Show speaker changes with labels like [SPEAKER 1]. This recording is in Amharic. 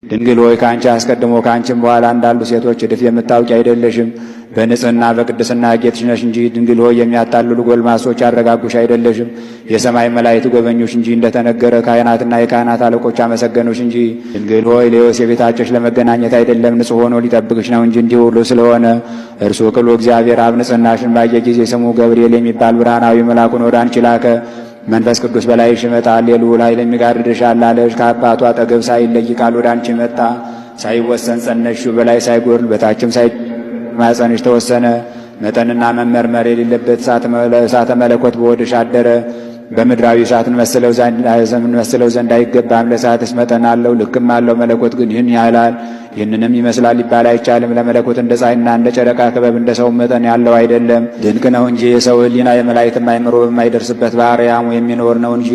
[SPEAKER 1] ድንግል ሆይ፣ ከአንቺ አስቀድሞ ከአንቺም በኋላ እንዳሉ ሴቶች እድፍ የምታውቂ አይደለሽም። በንጽህና በቅድስና ያጌጥሽ ነሽ እንጂ። ድንግል ሆይ፣ የሚያታልሉ ጎልማሶች ያረጋጉሽ አይደለሽም። የሰማይ መላእክት ጎበኙሽ እንጂ፣ እንደተነገረ ካህናትና የካህናት አለቆች አመሰገኑሽ እንጂ። ድንግል ሆይ፣ ለዮሴፍ የታጨሽ ለመገናኘት አይደለም፣ ንጹሕ ሆኖ ሊጠብቅሽ ነው እንጂ። እንዲህ ሁሉ ስለሆነ እርሱ ቅሉ እግዚአብሔር አብ ንጽህናሽን ባየ ጊዜ ስሙ ገብርኤል የሚባል ብርሃናዊ መልአኩን ወደ አንቺ ላከ። መንፈስ ቅዱስ በላይሽ ይመጣል፣ የልዑል ኃይል የሚጋርድሻል አለሽ። ከአባቱ አጠገብ ሳይለይ ቃል ወደ አንቺ መጣ። ሳይወሰን ጸነስሽው፣ በላይ ሳይጎድል በታችም ሳይ ማኅፀንሽ ተወሰነ። መጠንና መመርመር የሌለበት እሳተ መለኮት በሆድሽ አደረ። በምድራዊ እሳት እንመስለው ዘንድ አይገባም። ለእሳትስ መጠን አለው፣ ልክም አለው። መለኮት ግን ይህን ያህላል፣ ይህንንም ይመስላል ሊባል አይቻልም። ለመለኮት እንደ ፀሐይና እንደ ጨረቃ ክበብ እንደ ሰው መጠን ያለው አይደለም። ድንቅ ነው እንጂ የሰው ሕሊና የመላእክትም አእምሮ በማይደርስበት በአርያሙ የሚኖር ነው እንጂ።